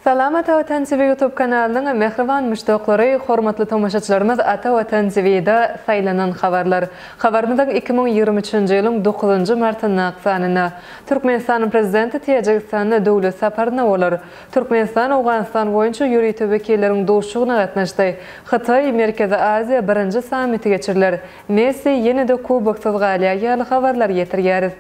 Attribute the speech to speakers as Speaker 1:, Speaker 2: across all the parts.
Speaker 1: Salam Ata Watan TV YouTube kanalynyň mähriban muşdaklary, hormatly tomaşaçylarymyz Ata Watan TV-da saýlanan habarlar. Habarymyzyň 2023-nji ýylyň dokuzynjy martyndaky sanynda Türkmenistanyň Prezidenti Täjigistanda döwlet saparynda bolar. Türkmenistan Owganystan boýunça ýörite wekilleriň duşuşygyna gatnaşdy. Hytaý, Merkezi Aziýa birinji sammiti geçiriler. Messi ýene-de kuboksyz galýar ýaly habarlary ýetirýäris.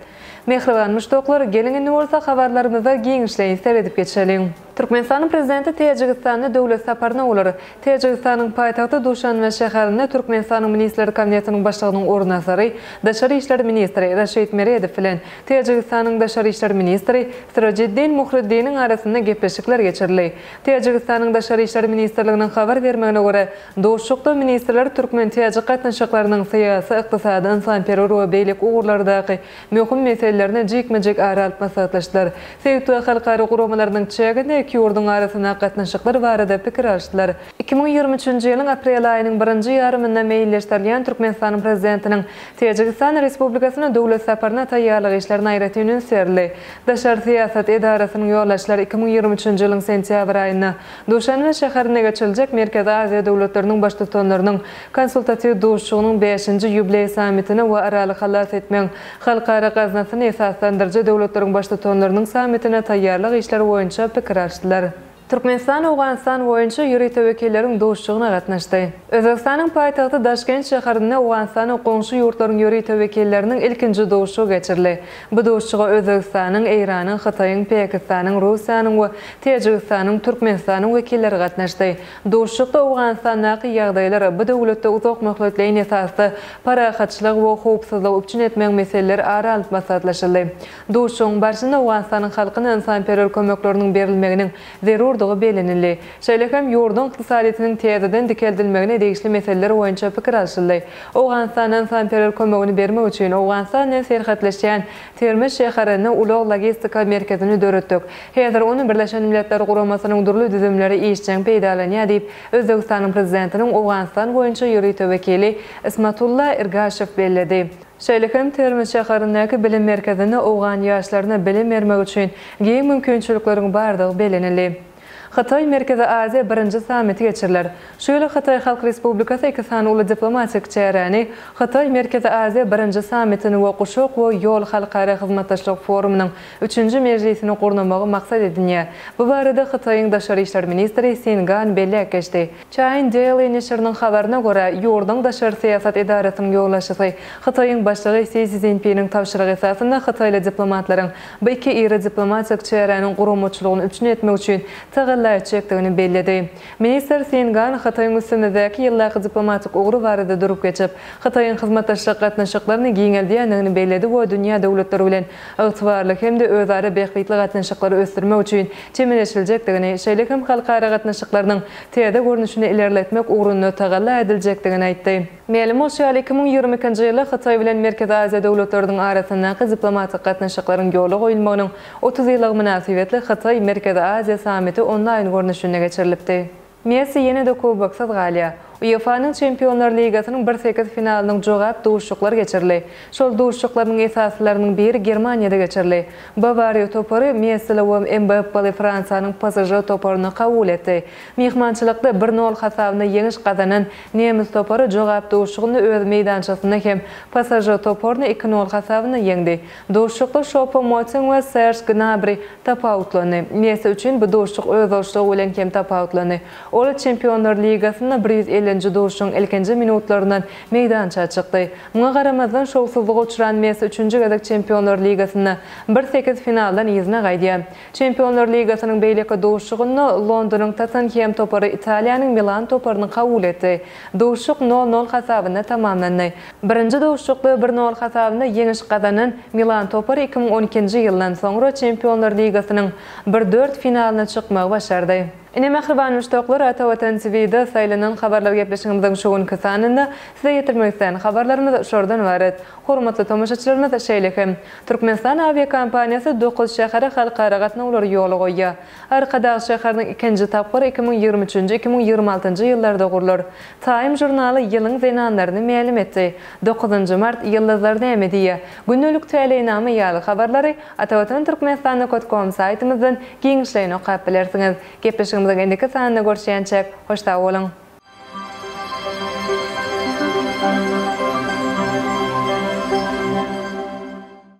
Speaker 1: Mähriban muşdaklar, geliň indi bolsa habarlarymyza giňişleýin seredip geçeliň. Türkmenistanyň Prezidenti Täjigistanda döwlet saparyna bolar. Täjigistanyň paýtagty Duşanbe şäherinde Türkmenistanyň Ministrler Kabinetiniň Başlygynyň orunbasary, daşary işler ministri Raşid Meredow bilen Täjigistanyň daşary işler ministri Sirojiddin Muhriddiniň arasynda gepleşikler geçirildi. Täjigistanyň Daşary işler ministrliginiň habar bermegine görä, duşuşykda ministrler türkmen-täjik gatnaşyklarynyň syýasy, ykdysady, ynsanperwer we beýleki ugurlardaky möhüm meselelerini jikme-jik ara alyp maslahatlaşdylar. Sebit we halkara guramalarynyň çäginde iki ýurduň arasyndaky gatnaşyklar barada pikir alyşdylar. 2023-nji ýylyň aprel aýynyň birinji ýarymynda meýilleşdirilýän Türkmenistanyň Prezidentiniň Täjigistan Respublikasyna döwlet saparyna taýýarlyk işlerine aýratyn üns berildi. Daşary syýasat edarasynyň ýolbaşçylary 2023-nji ýylyň sentýabr aýynda Duşanbe şäherinde geçiriljek Merkezi Aziýa döwletleriniň Baştutanlarynyň Konsultatiw duşuşygynyň bäşinji ýubileý sammitine we Araly halas etmegiň Halkara gaznasyny esaslandyryjy döwletleriň Baştutanlarynyň sammitine taýýarlyk işleri boýunça pikir alyşdylar. Türkmenistan Owganystan boýunça ýörite wekilleriň duşuşygyna gatnaşdy. Özbegistanyň paýtagty Daşkent şäherinde Owganystana goňşy ýurtlaryň ýörite wekilleriniň ilkinji duşuşygy geçirildi. Bu duşuşyga Özbegistanyň, Eýranyň, Hytaýyň, Päkistanyň, Russiýanyň we Täjigistanyň, Türkmenistanyň wekilleri gatnaşdy. Duşuşykda Owganystandaky ýagdaýlar, bu döwletde uzak möhletleýin esasda parahatçylygy we howpsuzlygy üpjün etmegiň meseleleri ara alnyp maslahatlaşyldy. Duşuşygyň barşynda Owganystanyň halkyna ynsanperwer kömekleriniň berilmeginiň zerurdygy bellenildi. Şeýle hem ýurduň ykdysadyýetiniň täzeden dikeldilmegine degişli meseleler boýunça pikir alşyldy. Owganystana ynsanperwer kömegini bermek üçin Owganystan bilen serhetleşýän Termiz şäherinde ulag-logistika merkezini döretdik. Häzir ony Birleşen Milletler Guramasynyň dürli düzümleri işjeň peýdalanýar diýip, Özbegistanyň Prezidentiniň Owganystan boýunça ýörite wekili Ismatulla Irgaşew belledi. Şeýle hem Termiz şäherindäki bilim merkezinde owgan ýaşlaryna bilim bermek üçin giň mümkinçilikleriň bardygy bellenildi. Hytaý, Merkezi Aziýa birinji sammiti geçiriler. Şu ýyl Hytaý Halk Respublikasy iki sany uly diplomatik çäräni, Hytaý, Merkezi Aziýa birinji sammitini we Guşak we ýol halkara hyzmatdaşlyk forumynyň üçünji mejlisini gurnamagy maksat edinýär. Bu barada Hytaýyň daşary işler ministri Sin Gan belläp geçdi. China Daily neşiriniň habaryna görä, ýurduň daşary syýasat edarasynyň ýolbaşçysy Hytaýyň Başlygy Si Szinpiniň tabşyrygy esasynda hytaýly diplomatlaryň bu iki iri diplomatik çäräniň guramaçylygyny üpjün etmek üçin tagalla etjekdigini belledi. Ministr Sin Gan Hytaýyň üstümizdäki ýyldaky diplomatik ugry barada durup geçip, Hytaýyň hyzmatdaşlyk gatnaşyklaryny giňeldýändigini belledi we dünýä döwletleri bilen ygtybarly hem-de özara bähbitli gatnaşyklary ösdürmek üçin çemeleşiljekdigini, şeýle hem halkara gatnaşyklarynyň täze görnüşini ilerletmek ugrunda tagalla ediljekdigini aýtdy. Mälim bolşy ýaly, 2022-nji ýylda Hytaý bilen Merkezi Aziýa döwletleriniň arasyndaky diplomatik gatnaşyklaryň ýola goýulmagynyň 30 ýyllygy mynasybetli Hytaý, Merkezi Aziýa sammiti onlaýn görnüşinde geçirilipdi. Messi ýene-de kuboksyz galýar. UEFA-nyň Çempionlar ligasynyň bir sekiz finalynyň jogap duşuşyklary geçirildi. Şol duşuşyklarynyň esasylarynyň biri Germaniýada geçirildi. Bawariýa topary Messili we Mbappeli Fransiýanyň PSŽ toparyny kabul etdi. Myhmançylykda bir nol hasabynda ýeňiş gazanan nemes topary jogap duşuşygynda öz meýdançasynda hem PSŽ toparyny iki nol hasabynda ýeňdi. Duşuşykda Şopo Moting we Serž Gnabri tapawutlandy. Messi üçin bu duşuşyk özboluşlygy bilen hem tapawutlandy. Ol Çempionlar ligasynda 150-nji duşuşygyň ilkinji minutlaryndan meýdança çykdy. Muňa garamazdan, şowsuzlyga uçran Messi üçünji gezek Çempionlar ligasynda bir sekiz finaldan yzyna gaýdýar. Çempionlar ligasynyň beýleki duşuşygynda Londonyň Tottenhem topary Italiýanyň Milan toparyny kabul etdi. Duşuşyk nol-nol hasabynda tamamlandy. Birinji duşuşykda bir nol hasabynda ýeňiş gazanan Milan topary 2012-nji ýyldan soňra Çempionlar ligasynyň bir dört finalyna çykmagy başardy. Ine mähriban muşdaklar Ata Watan TV-de saýlanan habarlar gepleşigimiziň şu günki sanynda size ýetirmek islän habarlarymyz şulardan ybarat. Hormatly tomaşaçylarymyz şeýle hem Türkmenistan awiakompaniýasy dokuz şähere halkara gatnawlary ýola goýýar. Arkadag şäheriniň ikinji tapgyry 2023-nji, 2026-njy ýyllarda gurlar. Time žurnaly ýylyň zenanlaryny mälim etdi. Dokuzynjy mart Ýyldyzlar näme diýýär? Gündelik täleýnama ýaly habarlary Atavatan Türkmenistan com saýtymyzdan giňişleýin okap bilersiňiz. Gepleşigimiziň indiki sanynda görüşýänçäk, hoş sag boluň!